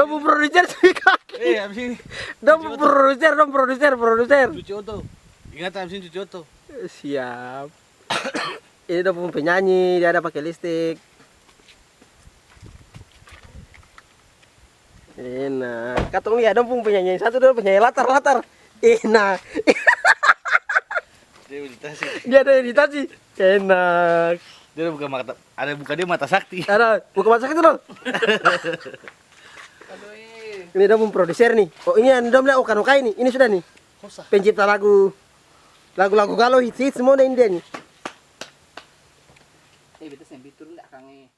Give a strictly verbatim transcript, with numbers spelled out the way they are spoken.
Dong pung produser cuci kaki. Eh, habis ini. Dong pung produser, dong produser, produser. Cuci oto. Ingat, habis ini cuci oto. Siap. Ini dong pung penyanyi, dia ada pake lipstik. Enak. Katong lia dong pung penyanyi satu, dong penyanyi latar, latar. Enak. Dia meditasi. Dia ada meditasi. Enak. Dia ada buka mata, ada buka dia mata sakti. Ada buka mata sakti dong. Ini dong pung produser nih. Oh, ini yang dong bilang, oh, Kano Kai nih. Ini sudah nih. Pencipta lagu, lagu-lagu galau, hits-hits semua ini dia nih. Eh, beta seng bitur nda, Kang, eh.